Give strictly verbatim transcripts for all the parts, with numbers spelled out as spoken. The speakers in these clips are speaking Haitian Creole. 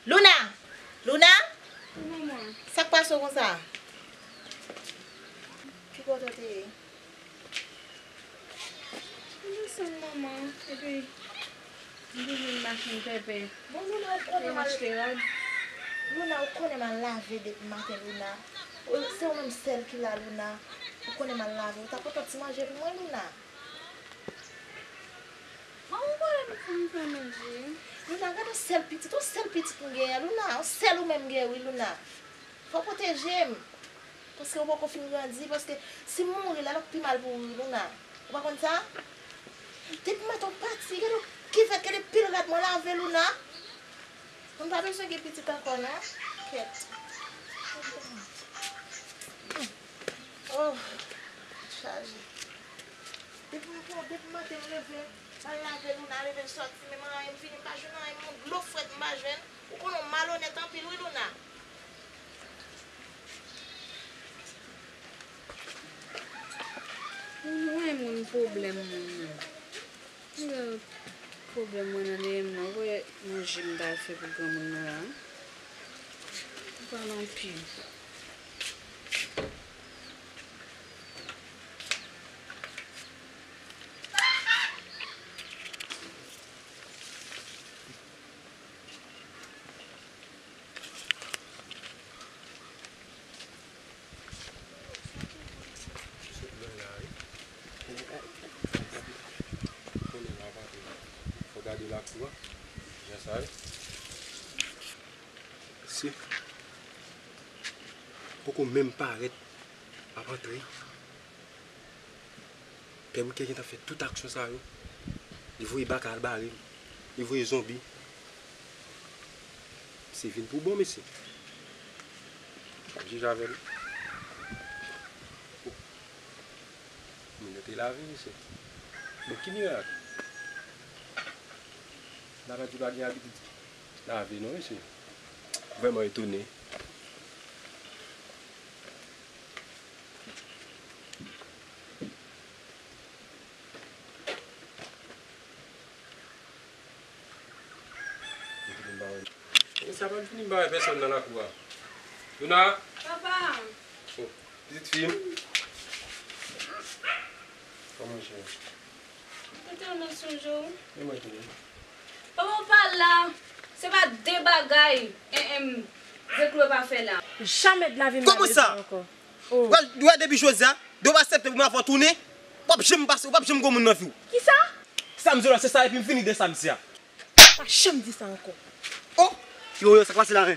Luna! Luna! Wi, manman. Sa k pase w konsa? Ki kote w te ye? M desann, manman, epi m te jwenn machin pèpè. Bon, Luna, ou konnen m al, Luna, ou konnen m al lave depi maten, Luna. Ou, se ou menm sèl ki la, Luna. Ou konnen m al lave. Ou ta kontan ti manje pou mwen, Luna? Manman, ou pa wè m fè manje? Luna, gade yon sèl pitit, yon sèl pitit m genyen, Luna, yon sèl ou menm m gen, wi, Luna. Fò w pwoteje m. Paske ou poko fin grandi, paske si m mouri la, l ap pi mal pou ou, wi, Luna. Ou pa konn sa? Depi maten w pati, gade kivèt, gade pil rad mwen lave, Luna. Mwen pa bezwen gen pitit ankò, non. Kèt. Oh, chaje. Depi m pran, depi maten m leve, m al lave Luna, leve l sòti, menm anyen m vini, m pa jwenn anyen, menm yon dlo frèt m pa jwenn. Ou konnen w malonèt anpil, wi, Luna. Moun wè moun pwoblèm moun nan. Pwoblèm mwen nan dèyè m nan, ou wè manje m t al fè pou granmoun nan la. Ou pale anpil. Fò gade lakou a, jan sa ye. Mesye poko menm parèt, ap antre. Pè Wilker gentan fè tout aksyon sa yo. Li voye baka al bare m. Li voye zonbi. Misye vin pou bon, mesye. Ap jije avè l. Oh. Moun yo te lave, mesye. Bon, ki mirak? N a pa di pa gen abitid lave, non, mesye. Vrèman etone. Sa pa fini m pa wè pèsòn nan lakou a. Luna! Papa! Oh, pitit fi m. Kòman chè? Mwen tèlman sonje w. E mwen tou. Papa, w pa la. Se pa de bagay. Enhen. Zekloue pa fè la. Jamè de lavi m pa bezwen ankò. Kòman sa? Oh. Wè, wè depi jodi a, depi w pa aksepte pou m avè w tounen, w p ap janm pase, w p ap janm gon moun nan vi w. Kisa? Sa m di w la, se sa, epi m fini de sa, mesye a. Pa janm di sa ankò. Oh! Yo, yo, sa k pase la, men?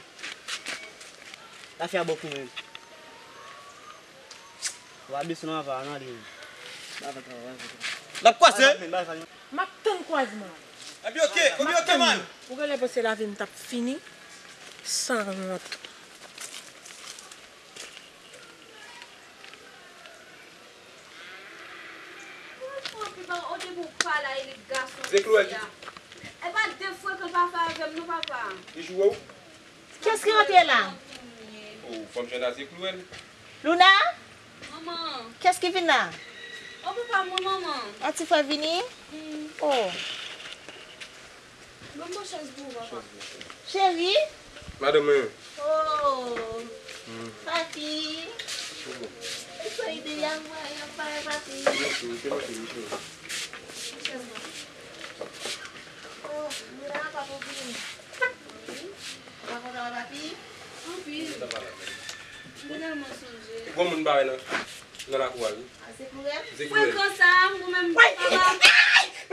Lafi a bon kou, men. Ou pa desann anvan, ann ale, men. L ap kwaze. M ap tann kwazman. Epi oke, epi oke, man. Ou genlè panse lavi m t ap fini? Sanwont. Zekloue, e pa de frekan pa fè avè m non, papa. Li joure w? Kiyès ki rantre la? Oh, fò m jwenn a Zekloue. Luna? Manman. Kiyès ki vin la? Oh, papa, mwen, manman. A, ti frè vini? Mm. Oh. Ban m yon chans pou ou, papa. Cheri? Madanm mwen. Oh. Hmm. Papi. Oh. Ou soyez de y a moi, y a pas papi. Mèsi, ou te manke m, cheri. Chans mwen. Oh, Luna, papa vini. Wi. Ou pa kontan wè papi? Anpil. Mwen tèlman sonje. Gon moun pa wè nan, nan lakou a, wi. Frekan sa, mwen menm, papa.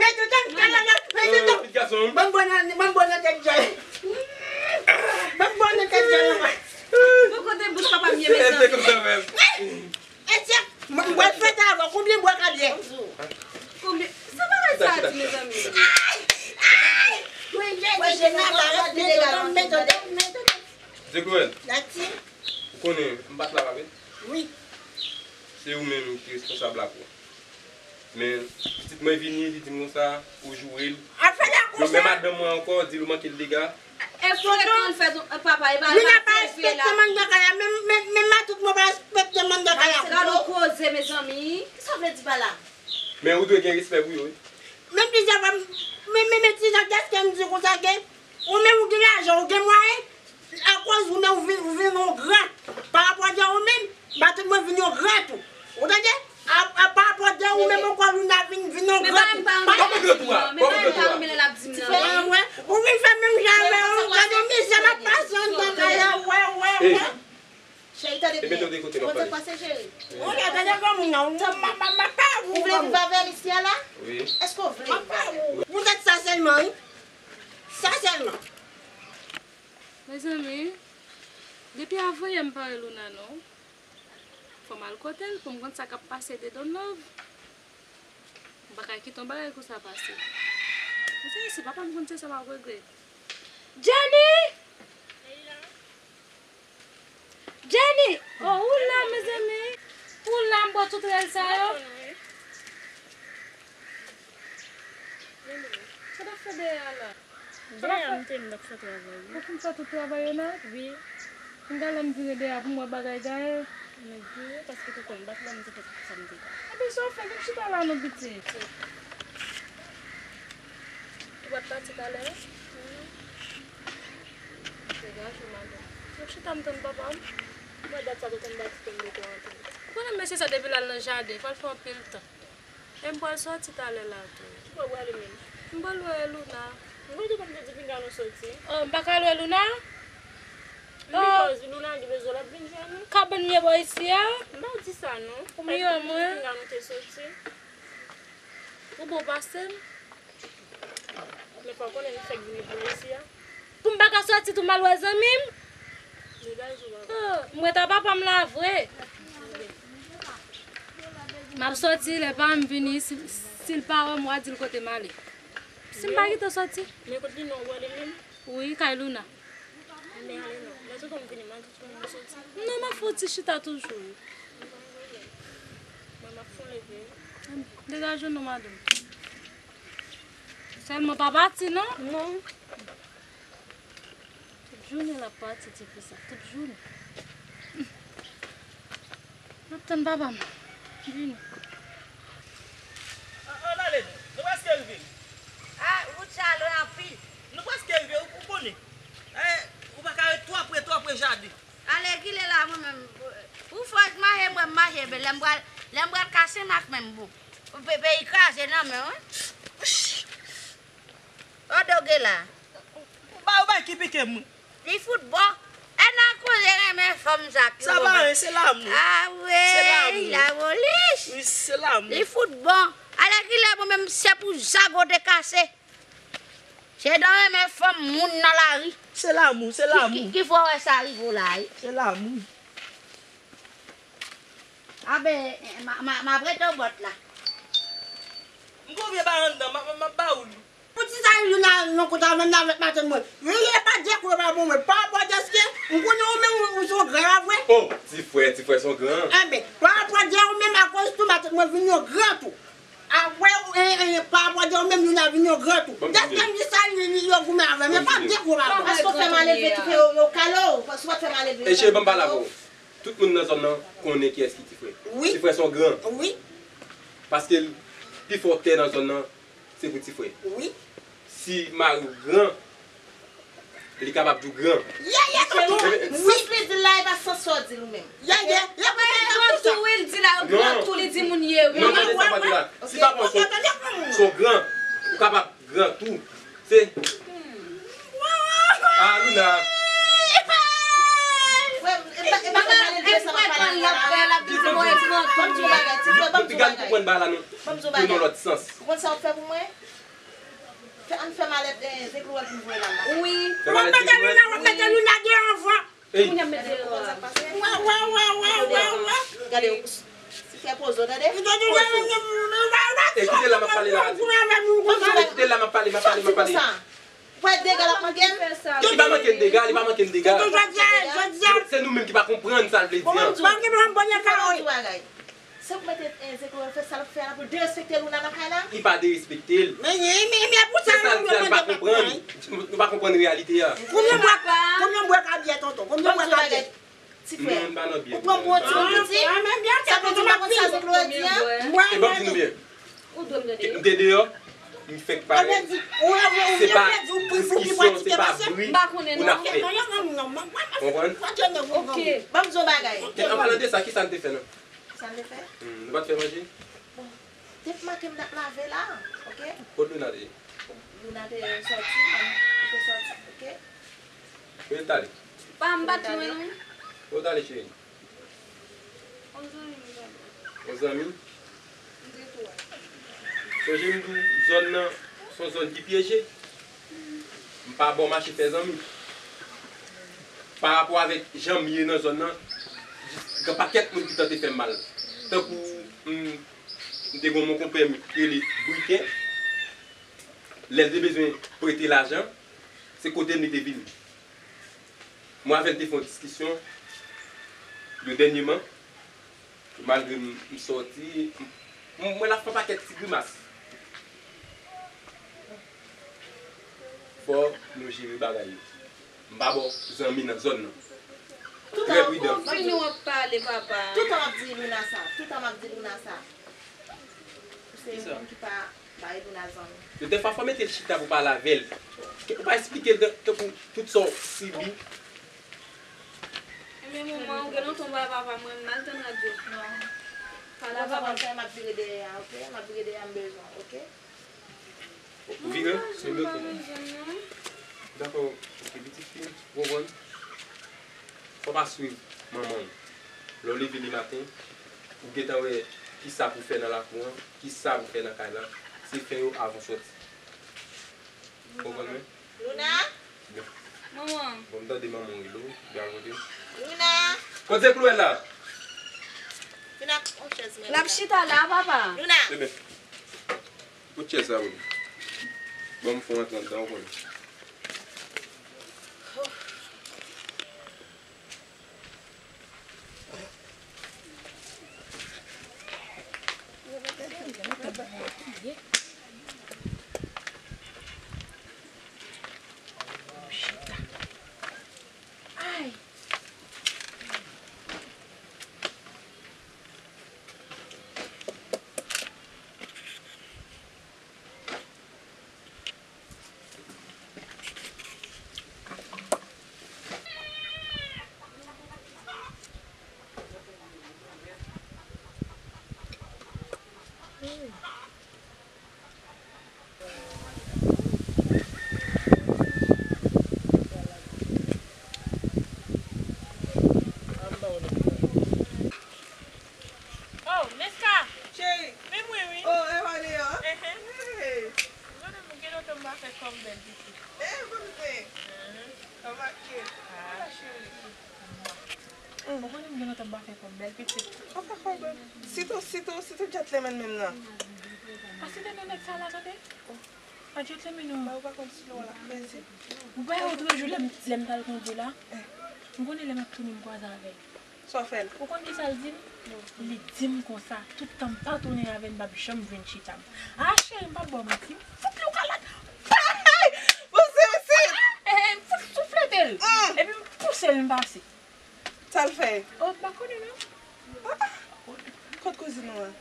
Mete tèt djòl la, mete tèt. Pitit gason. Ban m bwè nan, ban m bwè nan tèt djòl. Ban m bwè nan tèt djòl la. Bon, kote bouch papa m ye, mezanmi. Mesye, m, m pral fèt avè w. Konbyen bwè kabyè? Konbyen? Sa bagay sa a di, mezanmi? Mwen, jezi, mete tèt, mete tèt. Zekloue. Ou konnen, m pa t la, pa vre? Wi. Se ou menm ki responsab lakou a. Men, pitit mwen vini, li di m konsa, ou joure l. Al fè lakou sa. Men madanm mwen ankò, di l ou manke l dega. E frekan l fè, papa, e pa l pa sèvi la. Li pa respekte mann nan kay la, menm, menm, menm matout mwen pa respekte mann nan kay la. Gade yon koze, mezanmi. Kisa w vle di pa la? Men ou dwe gen respè pou yo, wi. Men plizyè fwa, men, men, men ti jan, kiyès ki di konsa ke ou menm ou gen lajan, ou gen mwayen, akoz ou menm ou vin, ou vin yon gran. Pa rapò de ou menm, matant mwen vin yon gran tou. Ou tande? A, a, pa rapò de ou menm ankò, Luna vin, vin yon gran tou. Kòman gran tou a? Kòman gran tou a? Wè, wè. Ou vin fè menm jan avè yo, gade yon mizè m ap pase anndan kay la, wè, wè, wè. Cheri, tande byen. Ou konn sa k pase, cheri? Ou la, tande granmoun nan, ou, m, m, m, m pa ou. Ou vle viv avè l isi a la? Wi. Èske w vle viv avè l? Poutèt sa sèlman, wi. Sa sèlman. Mezanmi, depi avanyè m pa wè Luna non. Fò m al kote l pou m konn sa k ap pase dedan love. M pa ka kite yon bagay konsa pase. Mezanmi, si papa m konn se sa m ap regle. Jenny! Jenny! Oh, ou la, mezanmi? Ou la, m bò tout rèl sa yo? Sa t ap fè dèyè a la? Dèyè a m te m t ap fè travay wi. Ou fin fè tout travay yo nèt? Wi. Gen lè m vire dèyè a pou m wè bagay dèyè. Men vire paske tonton m bat la m te fè tout sa m te ka. Ebyen sa w fè, vin chita la non pitit. Ou pa t pati talè a? Degaje w madanm. Mwen chita m tann papa m. Mwen dat sa tonton m bati pou m mete w antre. Ou konnen mesye sa depi l al nan jaden, fò l fè anpil tan. E m pral sòti talè la tou. Ki bò w prale menm? M pral wè Luna. M kwè tonton m te di pinga nou sòti. Oh, m pa ka al wè Luna? Oh. Because Luna gen bezwen l ap vin jwenn nou. Kabann m ye bò isi a? M pa di sa non. Ou miyò mwen. Pinga nou te sòti. Ou bon pase m. Men fò w konnen m fèk vini bò isi a. Pou m pa ka sòti tou m al wè zanmi m? Degaje w papa. Oh, m ret a papa m la vre. M ap sòti lè pa m vini, si, si l pa wè m, w a di l kote m ale. Si m pa kite w sòti. Men kot li non w ale menm? Wi, kay Luna. Anben ale non. Lè tonton m vini m a di tonton m sòti. Non, m ap fè w ti chita toujou. Mwen m ap fè w leve. Degaje w non madanm. Sèlman pa pati non. Non. Tout jounen l ap pati ti fi sa, tout jounen. M ap tann papa m vini. An, an ale non, nou prèske rive. A, wout sa long anpil. Nou prèske rive, ou, ou konnen. E, ou pa ka ret twò pre, twò pre jaden. Ale, kilè la mwen menm? Ou fò mache, mwen mache, men lè m pral, lè m pral kase m ak menm bon. Pe-, peyi kraze nan men w wi. Odoge la. Ou bay, ou bay ki pike m wi. Li fout bon. E nan koze renmen fanm sa ki sa pa anyen, se lanmou. A wi, se lanmou. Lapolis. Wi, se lanmou. Li fout bon. Alèkile mwen menm se pou zago te kase. Se nan renmen fanm moun nan lari. Se lanmou, se lanmou. Ki, ki, ki fè w wè sa rive w la wi. Se lanmou. Anben, m a, m a, m ap rete w bòt la. M gon vye ba anndan, m a, m a, m ap ba ou l. Poukisa Luna nan kont avè m nan avèk matant mwen? Wi, e pa djèk ou yo pa bon mwen. Pa rapò dèske m konnen ou menm ou, ou se yon gran, pa vre? O, ti frè, ti frè se yon gran. Enben, pa rapò dè ou menm akoz tou matant mwen vin yon gran tou. Apre, e, e, pa rapò dè ou menm Luna vin yon gran tou. Dèske m di sa, li, li, yo goumen avè m. E pa djèk ou yo pa bon. Èske w fè malelve ki fè yo, yo kale w? Èske w pa t fè malelve? E cheri, ban m pale avè w. Tout moun nan zòn nan konnen kiyès ki ti frè. Wi. Ti frè se yon gran. Wi. Paske l pi fò tè nan zòn nan, se pou ti frè. Wi. Si mari w gran, li kapab di w gran. Ye, ye, tonton. Wi. Sans li di la, e pa sans sa w di l ou menm. Ye, ye, ye, gran tou, wi, l di la, yo gran tou, li di moun ye, wi. Non, tande sa m ap di la. Si papa w se yon gran, ou kapab gran tou. Se. A, Luna. Piga n konprann bagay la non. Pou yon lòt sans. Ou konn sa w ap fè pou mwen? Fè, ann fè malèt, e, Zenklowèl pou m voye l al la. Wi. Fè malèt Zenklowèl. W ap mete Luna deyò anvan. Ey. Kounye a m mete deyò a. Wa, wa, wa, wa, wa, wa. Gade, ou fè poze w, tande? E kite la m ap pale la, Adi. Kite la m ap pale, m ap pale, m ap pale. Ou wè dega l ap manke m? Li pa manke n dega, li pa manke n dega. Jodi a, jodi a. Se nou menm ki pa konprann sa l vle di an. Ban m di w yon ti bagay. Se pou mete, e, Zenklowèl fè sa l ap fè a la pou l derespekte Luna nan kay la? Li pa derespekte l. Men, men, men, men pou sa se sa l di a, nou pa konprann. Nou pa konprann reyalite a. Konbyen bwè, konbyen bwè ka byè tonton? Konbyen bwè ka byè? Ti frè. Non, m pa nan byè. Ou pran bon ti piti? Sa vle di ou pa konn sa Zenklowèl di a? E ban m di nou byen. Ou dwe m tande. M te deyò. M fèk parèt. Se pa diskisyon, se pa bri pou n ap fè. Konprann? Ok. Ban m di yon bagay. An palan de sa, kisa n te fè non? Sa n te fè? Hmm, nou pa t fè manje? Bon, te make m t ap lave la, ok? Kot Luna te ye? Luna te sòti, li te sòti, ok? Kote l t ale? Pa m pa t jwenn ou. Kote l t ale, cheri? Yon zanmi m t ap. Yon zanmi? M te tou a. Sonje m di w, zòn nan se yon zòn ki pyeje. M pa bon mache fè zanmi. Pa rapò avèk jan m ye nan zòn nan, gen pakèt moun ki tante fè m mal. Tankou, m, m te gen yon konpè m ki rele Briken. Lè l te bezwen prete lajan, se kote m li te vini. Mwen avè l te fè yon diskisyon yo dènyeman. Malgre m, m sòti, m, m wè l ap fè yon pakèt ti grimas. Fò nou jere bagay yo. M pa bon zanmi nan zòn nan. Trè pridan. Tout tan w ap pale, papa. Tout tan w ap di Luna sa. Tout tan w ap di Luna sa. Ou se yon moun ki pa bay Luna zanmi. Yo, dèfwa fò mete l chita pou pale avè l. Ou pa esplike l tankou tout sa w sibi. Ebyen, manman, ou gen lontan w pa pale avè mwen, m mal tann radyo. Non. Pale avè mwen. Konsa, m ap vire dèyè a, ok? M ap vire dèyè a, m bezwen w, ok? Ou vire? Mwen pa janm pa bezwen non. Dakò, ok, pitit fi, ou konprann? Fò w pa swiv manman w. Lè w leve le maten, ou gentan wè kisa pou fè nan lakou an, kisa pou fè nan kay la. Se fè yo avan w sòti. Ou konprann mwen? Luna? Bon. Manman. Bon, m tande manman w rele w, li al kote. Luna! Kote Clouel la? Vin ak yon chèz mwen. L ap chita la, papa. Luna! Ebyen, kot chèz la pou nou? Ban m fè w antre anndan, ou konnen. Oh, Neska! Cheri! Men mwen wi! Oh, e pa deyò? Enhen. Hey! Mwen menm, gen lontan m pa fè kòm bèl pitit. Eh, bon, se. Enhen. Sa make. Ah. Sa cheri. Ou konnen m gen lontan m pa fè kòm bèl pitit. Ou pa fè kòm bèl. Sitou, sitou, sitou gentleman menm nan. Pa site non nèg sa la, tande? Oh. Pa gentleman non. Ba ou pa konn si lò la kreze. Ou pa wè otrejou lè m, lè m t al kondi la? Eh. M konnen lè m ap tounen m kwaze avè l. Sa w fè l? Ou konn kisa l di m? Non. Li di m konsa, tout tan m pa tounen avè l, m p ap janm jwenn chita m. Ah, cheri, m p ap ba w manti, m fout li yon kalòt. Pouse, pouse! Eh, eh, m fout souflete l. Mm. Epi m pouse l, m pase. Sa l fè? Oh, m pa konnen non. Ah, ah. Kot kouzin ou an?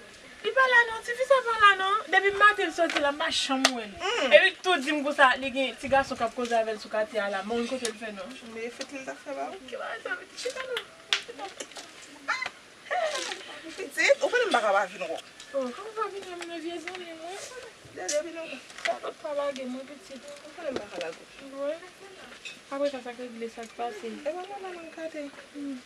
Li pa la non, tifi sa pa la non. Depi maten l soti la, m pa janm wè l. Mm. Epi l tou di m konsa, li gen ti gason k ap koze avè l sou katye a la. M pa konn kote l fè non. Men fout li t ap fè ba ou. Ki bagay sa, pitit, chita non. Chita. Ah! Pitit, ou konnen m pa ka pa vin wè w. Oh, kòman pa vin wè m nan vye zanmi mwen? Dede vin wè. Sa lòt pa lage mwen, pitit. Ou konnen m pa ka lage w. Wi. Apre sa, sa k regle, sa k pase? E pa nòmal, m gade. Hmm.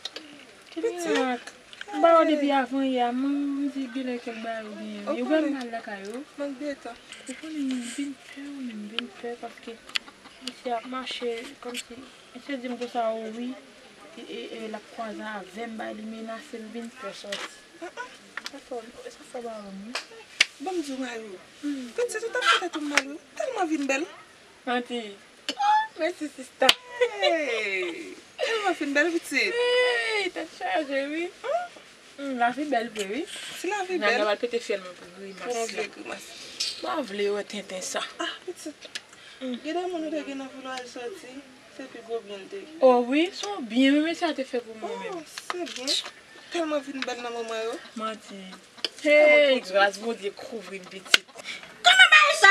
Pitit. M ba yo depi avan yè, m, m di genlè kèk bagay oubyen yo wè m al lakay yo. Mank de tan. Ou konnen m vin pè, wi, m vin pè paske misye ap mache kòmsi, misye di m konsa, o wi, e, e, e, l ap kwaze avè m, bay li menase, m vin pè sòti. Ah, ah. Sa fò, sa fò ba wè m, wi. Ban m di w, Mayo. Hmm. Pitit, ou t ap fè tèt ou mal, wi. Ou tèlman vin bèl. Manti. Oh, mèsi, sista. Hey! Tèlman fin bèl, pitit. Hey, tèt chaje, wi. Hmm? Hmm, lavi bèl vre, wi. Si lavi bèl. Nana pral pete fyèl mwen pou grimas la. Pou yon vye grimas. M pa vle wè tenten sa. Ah, pitit. Hmm. Gen de moun ou te gen nan vouloura l sòti, se pi gwo byen l te ye. Oh, wi, se yon byen, wi, mesye a te fè pou mwen menm. Oh, se byen. Tèlman vin bèl nan moman yo. Manti. Hey, gras Bondye kouvri m, pitit. Kòman bagay sa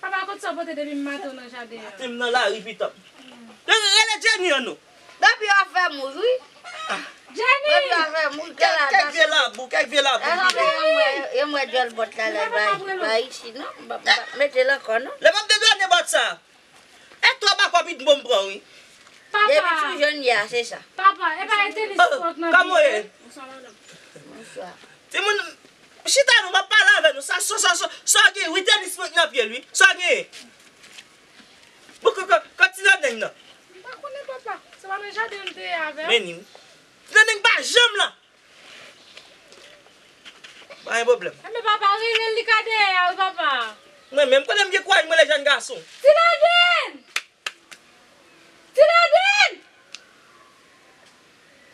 Papa, kot sa w pote depi maten w nan jaden an? Maten m nan lari pita. Rele Jenny an non. Depi w ap fè mouj wi. Jenny! Depi w ap fè mouj, kèk vye labou, kèk vye labou. Eske m wè, eske m wè djòl bòt la la bay, bay isi non. Mete l ankò non. Lè m ap dedwane bòt sa. E twòp akò pitbou m pran wi. Depi sou jèn ya se sa. Papa, e pa e tenis spòt nan pye. Kòman w ye? Bonswa. Timoun, chita non, m ap pale avè nou. Sa, sa, sa, sa, sa w gen wi, tenis spòt nan pye l wi. Sa w gen? Bon, kò, kò, kò ti nan nèg nan. M pa konnen papa. Se pa nan jaden m te ye avè w. Men ni. Ti nan nèg pa janm la. Pa gen pwoblèm. Enben papa, rele l, li ka dèyè a wi papa. Mwen menm, kote m gen kouraj mwen rele jèn gason. Ti Laden! Ti Laden!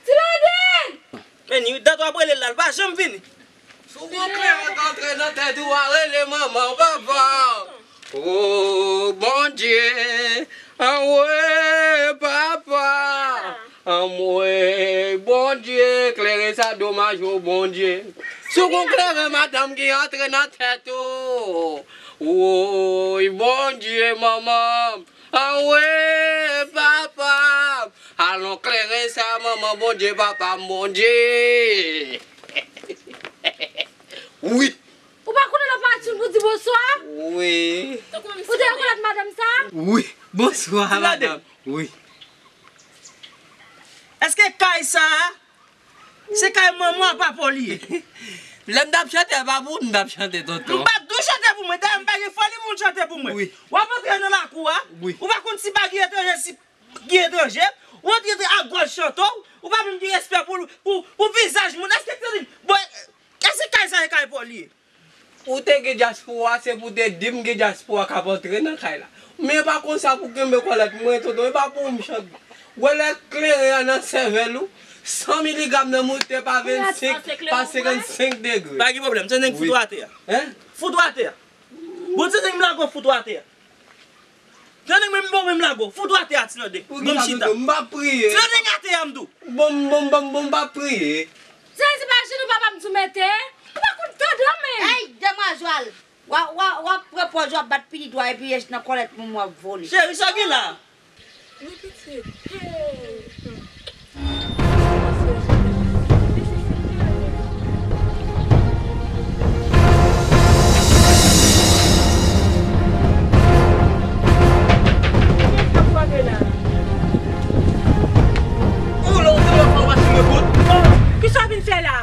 Ti Laden! Men ni dat w ap rele l la, l pa janm vini. Si w gon kleren k antre nan tèt ou, w a rele manman w, papa. O Bondye, anwe papa. Anmwey, Bondye, kleren sa domaj, o Bondye. Si w gon kleren madanm ki antre nan tèt ou. Woy, Bondye, manman. Anwe, papa. Alon kleren sa, manman, Bondye, papa, Bondye. Wi. Ou pa konnen lè w pa tchoul pou di bonswa? Wi. Ou te rekonèt madanm sa? Wi. Bonswa, madanm. Wi. Èske kay sa a, se kay manman a papa w li ye? Lè m t ap chante, a pa pou ou m t ap chante, tonton. M pa t dwe chante pou mwen, dayè m pa gen foli moun chante pou mwen. Wi. W ap antre nan lakou a, wi, ou pa konn si bagi etranje, si gen etranje, ou antre a gòj chante w, ou pa menm gen respè pou, pou, pou vizaj moun. Èske tande, bon, èske kay sa se kay pa w li ye? Ou te gen dyaspora, se pou te di m gen dyaspora k ap antre nan kay la. Men e pa konsa pou kenbe kòlèt mwen, tonton, e pa pou m chante. Wè lè kleren an nan sèvèl ou, san miligram nan moute pa vennsenk, pa senkannsenk degre. Pa gen pwoblèm, se nèg fout ou atè a. Hein? Fout ou atè a. Bon, se nèg m lago fout ou atè a. Tande mwen, m bon, men m lago. Fout ou atè a, Tinandeng. Bon, m chita. Tinandeng atè a, m di w. Bon, bon, bon, bon, m pa priye. Se, se pa jenou papa m tou mete. Ou pa konn tande, men. Ey, demwazèl. W a, w a, w ap pran pòz w ap bat pitit w a epi nan kòlèt moun w ap vole. Cheri, sa w gen la? Wi, pitit. Hey. Ou lè w te wè fò w pa chire bout. Kisa w vin fè la?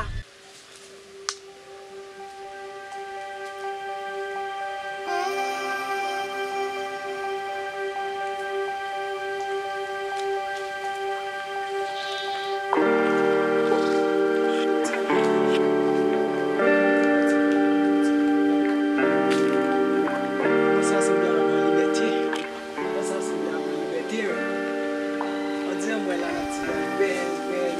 Sa se bèl an libète. Sa se bèl an libète, wi. On dirait mwen la nati a bèl, bèl.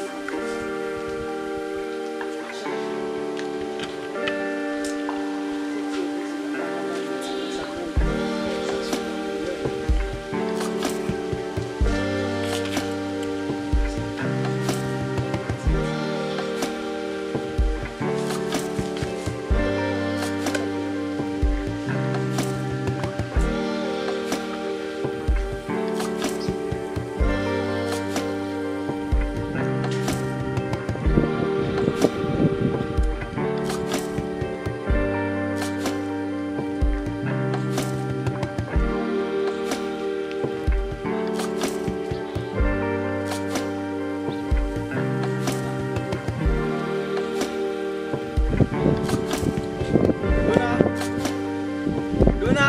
Luna! Luna!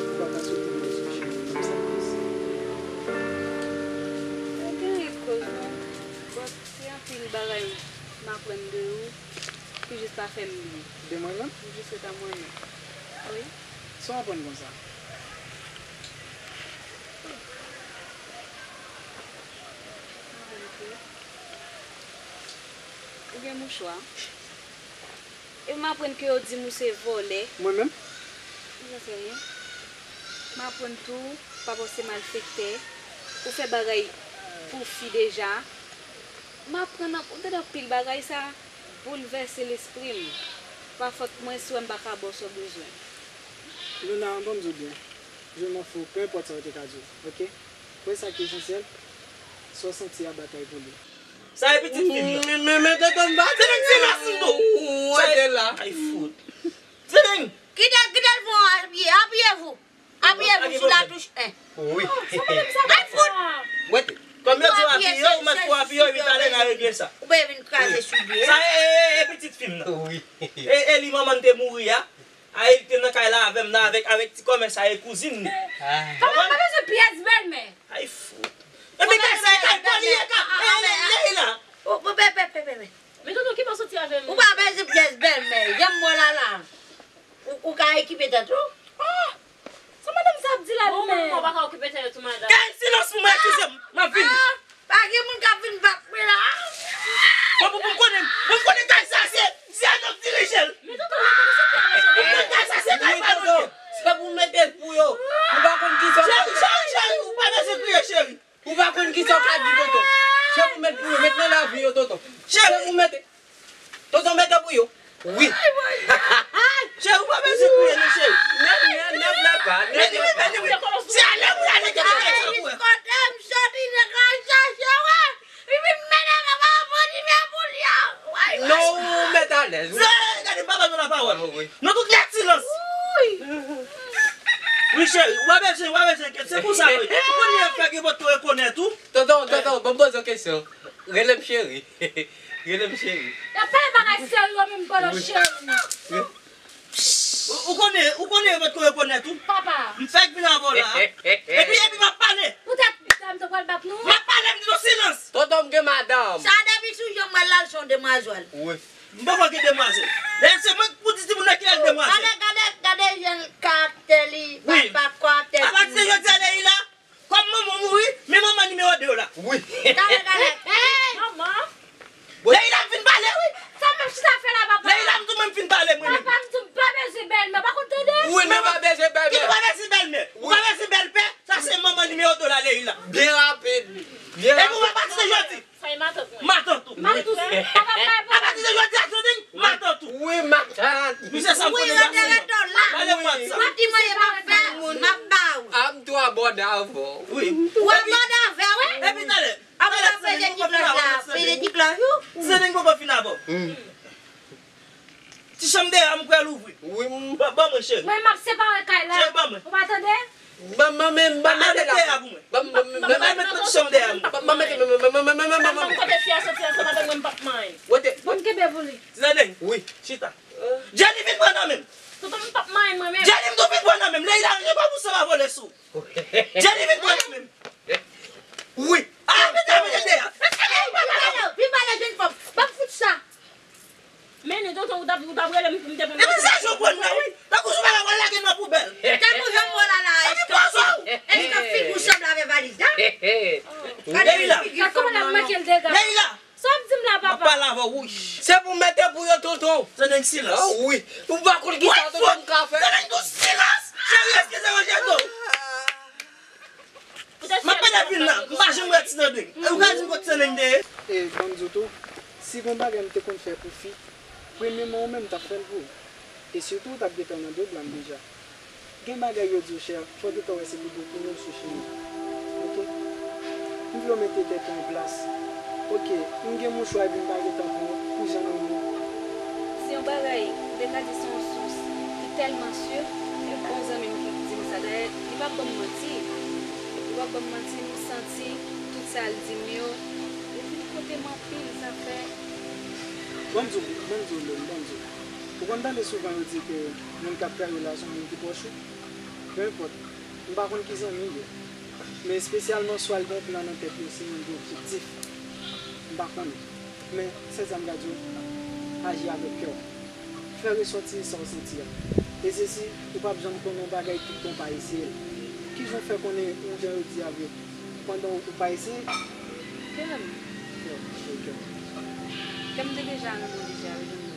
Ou pa ka soti nan sou cheri konsa. Ou gen koz non. Bon, se anpil bagay m aprann de ou ki jis pa fè m byen. De mwen menm? M jis ret a mwen menm. Wi. Sa w aprann konsa? M aprann ke ou gen mouchwa. E m aprann ke yo di m ou se vòlè. Mwen menm? Ou pa fè anyen. M aprann tou, papa w se malfektè. Ou fè bagay pou fi deja. M aprann anp-, ou tande anpil bagay sa boulvèse lespri m. Pa fòt mwen si w wè m pa ka ba w sa w bezwen. Luna, ban m di w byen. Je m'en fous, peu importe sa yo te ka di w, oke? Wè sa ki esansyèl, sa w santi a batay pou li. Sa e pitit fi m nan. Men, men, men, tonton, m pa... Se nèg se rasin tou. Ou rete la. Ay fout. Se nèg. Kite l, kite l fè yon apiye, apiye vou. Apiye vou sou latouch en. Wi. Ay fout. Wè, kòm yo di w apiye, ou mèt fè w apiye, epi talè n a regle sa. Ou pa vin kraze sou li. Sa e, e, e pitit fi m nan. Wi. E, e li manman n te mouri a. Ayèl te nan kay la avè m nan, avèk, avèk ti kòmè sa, e kouzin li. Kòman m pa bezwen pyès bèlmè? Ay fou. Epi kay sa, e kay pa li ye ka. E, e, e, e la. Ou, ou, pe, pe, pe, pe, pe. Men tonton, ki pa soti avè m? Ou pa bezwen pyès bèlmè. Janm mwen la la. Ou, ou ka ekipe tèt ou. Ah! Sa madanm sa ap di la li menm? Ou pa ka okipe tèt ou, madanm. Kay silans pou mwen, eskize m. M ap vini. Ah! Pa gen moun k ap vin bat mwen la. Bon, bon, bon, m konnen, bon, m konnen kay sa se, se Zeno k dirije l. Men tonton, men tonton, se kay sa. Bon, m konnen kay sa se kay pa nou. Se pou mete l pou yo. Nou pa konn ki sa. Cheri, cheri, cheri, ou pa bezwen kriye, cheri. Ou pa konn ki sa w ka di, tonton. Se pou met pou yo, met nan lavi yo, tonton. Se pou mete. Tonton mete pou yo. Wi. Cheri, ou pa bezwen kriye non, cheri. Ne, ne, ne pleure pas, ne pleure pas. Se ale pou l ale kite kay sa pou wè. Kote m soti nan kay sa, se wè. Li vin mennen mama bandi men pou li a. Non, ou mèt Alèz, wi. Zè, gade, m pa ba nou lapawòl. Ah, wi. Nou tout gen silans. Wi, cheri, w a bezwen, w a bezwen kèt. Se pou sa, wi. Ou konn li ap fè gen pòt rekonèt ou. Tonton, tonton, ban m poze yon kesyon. Rele m cheri. Rele m cheri. Y ap pale bagay serye menm pandan cheri. Ou, ou konnen, ou konnen yo potko rekonèt ou. Papa. M fèk vin avè w la. Epi, epi m ap pale. Poutèt sa m te pral bat nou. M ap pale, m di nou silans. Tonton, m gen madanm. Sa depi sou jan m wè l la, l se yon demwazèl. Wi. M poko gen demwazèl. Dayè, se mwen k pou di timoun nan kilè l demwazèl. Gade, gade, gade jan karaktè li, pa, pa karaktè timoun. Apati de jodi a, Leila, kòm manman w mouri, men manman nimewo de w la. Wi. Gade, gade. Manman. Leila, m fin pale, wi. Sa m ap chita fè la, papa? Leila, m di w mwen m fin pale, mwen menm. Papa, m di w m pa bezwen bèlmè, pa konn tande? Wi, men pa bezwen bèlmè. Ki pa bezwen bèlmè? Ou pa bezwen bèlpè? Sa se manman nimewo de w la, Leila. Byen rapid. Byen rapid. Epi w pa pati de jodi. Sa e matant mwen. Matant ou. Matant ou. Papa, papa, papa. Apati de jodi a, Claudine, matant ou. Wi, matant. Misye sa m konnen gason. Pale pwat sa. Pati mwen e pa fè, m ap ba ou. A m tou abòne avè w. Wi. Ou abòne avè w, wi? Epi talè. Apre la, peze ti klòch la, peze ti klòch ou. Ti Sandeng poko fin avè w. Ti chanm dèyè a, m kwè l ouvri. Wi, m. Ban, ban mwen, cheri. Mwen, m ap separe kay la. Cheri, ban mwen. Ou pa tande? Ban, ban, ban, ban, ban, mete la pou mwen. Ban, ban, ban, ban, ban, mete nan ti chanm dèyè a, mwen. Ban, ban, mete, ban, ban, ban, ban, ban, ban, ban, ban, ban. Kote fi a soti ansanm avè mwen, m p ap manyen. Wote. Bon, kenbe pou li. Ti Sandeng. Wi. Chita. Jenny vin pran nan men m. Tonton, m p ap manyen mwen menm. Jenny, m tou vin pran nan men m. Leila, ranje pa pou sa va vole sou. Jenny vin pran nan men m. Wi. Ah, mete, mete dèyè. Vin pale, vin pale, jenn fanm. Ban m fout sa. Men nou, tonton, ou t ap, ou t ap rele m pou m te pran. Epi sa jan w pran nan, wi. Tankou sou bagay w al lage nan poubèl. Tankou jan m wè w la la, èske, èske figi w sanble avè valiz la? Gade figi fanm nan, non. Leila. Sa w ap di m la, papa? M ap pale avè w, wi. Se pou m mete pou yo, tonton. Tande yon silans. Ah, wi. Ou pa konn kisa tonton m ka fè. Tande yon silans. Cheri, èske se ranje tou? M ap pale pil la, m pa janm wè Ti Sandeng. E ou ka di m kot Ti Sandeng te ye? E, ban m di w tou, si gon bagay m te konn fè pou fi, premyeman ou menm m t ap fè l pou ou. E sitou ou t ap gentan nan do blan m deja. Gen bagay yo di w, chè, fò w gentan wè se pi bon pou nou sou chemen. Oke? M vle w mete tèt ou an plas. Oke, m gen mouchwa epi m pa gentan pran pou jan nan men w. Se yon bagay, m te ka di se yon sous ki tèlman si, e bon zanmi m ki di m sa. Dayè, li p ap ban m manti. Li p ap ban m manti, m santi tout sa l di m yo. Li vin koute m anpil, sa fè. Ban m di w, ban m di w, Lène, ban m di w. Ou konn tande souvan yo di ke moun k ap trayi w la se yon moun ki pwòch ou? Peu importe, m pa konn ki zanmi l ye. Men espesyalman, swa l gen yon plan nan tèt li, osnon l gen objektif. M pa konnen. Men, sèl sa m ka di w, aji avèk kè w. Fè resòti sa w santi a. E sesi, ou p ap janm konnen yon bagay toutan w pa eseye l. Kijan w fè konnen yon jan yo di avèk pandan w pa eseye? Kè m. Kè w, kè w. Kè m te deja nan mwen deja, wi, nan mwen.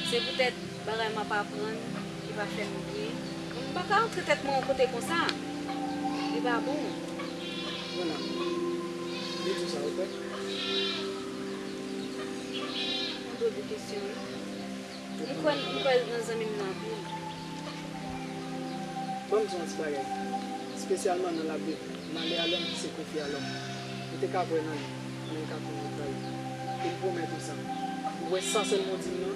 Se poutèt bagay m ap aprann ki pa fè m byen. M pa ka antre tèt mwen yon kote konsa. Li pa bon. Lena, li di w sa, ou kwè? Mwen dwe di kesyon wi. M kwè, m kwè nan zanmi m nan anpil. Ban m di w yon ti bagay. Espesyalman nan Labib, malè a lòm ki se konfye a lòm. Ou te ka kwè nan li, men l ka toujou trayi w. E m pwomèt ou sa. Ou wè sa sèlman w di m nan,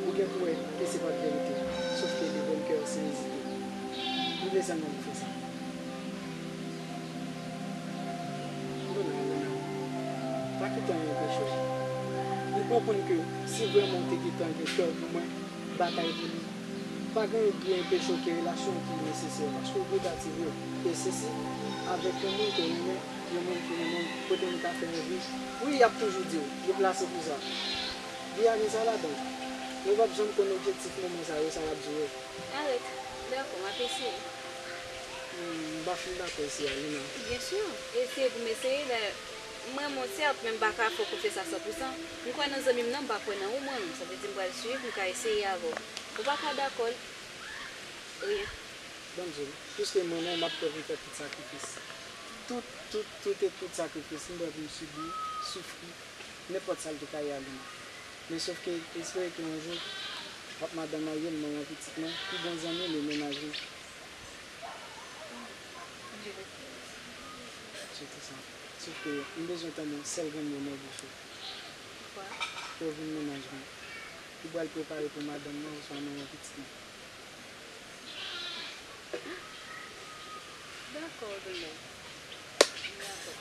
ou gen pou wè ke se pa t verite. Sòf ke li vre m kè w san ezite. M vle sèlman pou fè sa. Lena, Lena, pa kite anyen anpeche w. M konprann ke si vrèman w te gentan gen kè w pou mwen, batay pou li, pa gen anyen ki anpeche w gen relasyon ki nesesè, paske w dwe dati vre. E sesi, avèk yon moun ke w renmen, yon moun ki renmen w, kote nou ka fè yon vi. Wi, y ap toujou di w, yo plase pou sa. Vi a gen sa ladan l. Men w p ap janm konn objektif moman sa yo, sa y ap di w yo. Arèt. Dakò, m ap eseye. Hmm, m pa fin dakò eseye a, Lena. Byen si, eseye pou m eseye, dayè, m renmen w sèt, men m pa ka fè w konfyans a san pou san. M kwè nan zanmi m nan, m pa kwè nan ou, mwen menm. Sa vle di m pral swiv, m ka eseye avè w. Ou pa ka dakò l. Ryen. Ban m di w, piske m renmen w, m ap prè pou m fè tout sakrifis. Tout, tout, tout e tout sakrifis m prè pou m sibi, soufri, nenpòt sa l te ka ye a, Lena. Men sòf ke, espere ke yon jou, w ap madanm marye m, manman pitit mwen, pi bon zanmi m e mennaj mwen. Se tou senp. Sòf ke m bezwen tande yon sèl grenn mo nan bouch ou. Poukwa? Pou w vin mennaj mwen. Ou pral prepare pou madanm nan oswa manman pitit mwen. Dakò, Domen. M dakò.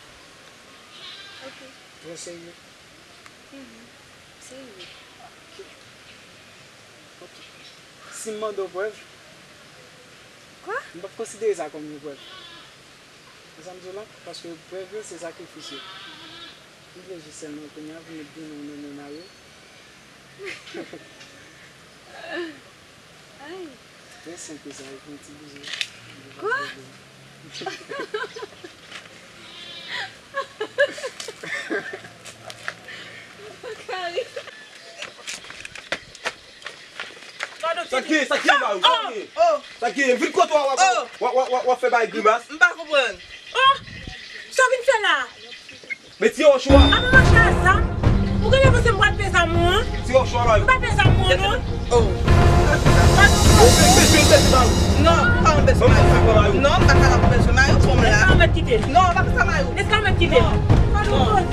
Ok. Trè serye? Mhm. Serye. Ok. Ok. Si m mande w prèv, kwa? M p ap konsidere sa kòm yon prèv. Ou sa m di w la? Paske prèv yo, se sakrifis yo. M vle jis sèlman kounye a pou met de non nan men Mayo. Ay. Trè senp sa, e pou yon ti bizou. Kwa? Kari. Sa k ye, sa k ye, Mayo, sa k ye? Oh, oh. Sa k ye, m vin kote w, w ap, w ap, w ap, w ap fè bay grimas. M pa konprann. Oh, sa w vin fè la? Men ti wòch ou a. Apa mache a zam? Ou genlè panse m pral pè zam ou an? Ti wòch ou a, Mayo. M pa pè zam ou an, non. Oh. Ou vle m bese, bese Mayo? Non, pa m bese Mayo. Non, m pa ka la pou bese Mayo, fò m la. Esklav mèt kite. Non, pa fè sa Mayo. Esklav mèt kite. Non.